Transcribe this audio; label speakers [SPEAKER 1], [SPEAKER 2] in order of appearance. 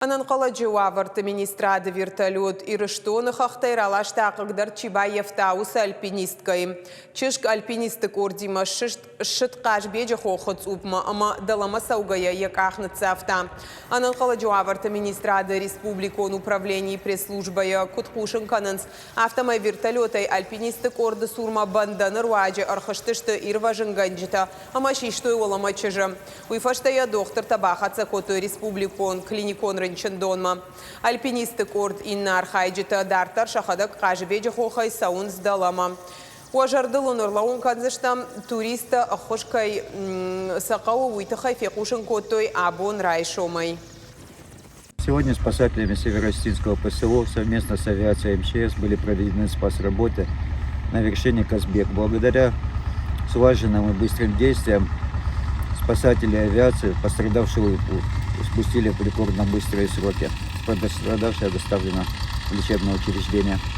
[SPEAKER 1] Ӕнӕнхъӕлӕджы уавӕрты министрады вертолет Ирыстоны хӕхтӕй раласта хъыгдӕрд чи баййӕфта, уыцы альпинисткӕйы. Чызг альпинистты къордимӕ ссыд Хъазбеджы хохы цъупмӕ ӕмӕ дӕлӕмӕ цӕугӕйӕ йӕ къах ныццавта. Ӕнӕнхъӕлӕджы уавӕрты министрады республикон управленийы пресс-службӕйы куыд хъусын кӕнынц, афтӕмӕй вертолетӕй альпинистты къорды цурмӕ бӕндӕны руаджы ӕрхызтысты ирвӕзынгӕнджытӕ ӕмӕ систой уӕлӕмӕ чызджы. Уый фӕстӕ йӕ дохтыртӕ бахӕццӕ кодтой республикон клиникон рынчындонмӕ. Альпинистты къорд иннӕ архайджытӕ дарддӕр сӕхӕдӕг Хъазыбеджы хохӕй цӕуынц дӕлӕмӕ. Уӕ зӕрдыл уын ӕрлӕууын кӕндзыстӕм, туристтӕ ӕххуыс кӕй сӕ хъӕуы, уый тыххӕй фехъусын кодтой абон райсомӕй.
[SPEAKER 2] Сегодня спасателями Северо-Осетинского ПСО совместно с авиацией МЧС были проведены спас-работы на вершине Казбек. Благодаря слаженным и быстрым действиям спасатели авиации пострадавшего спустили в рекордно быстрые сроки. Пострадавшая доставлена в лечебное учреждение.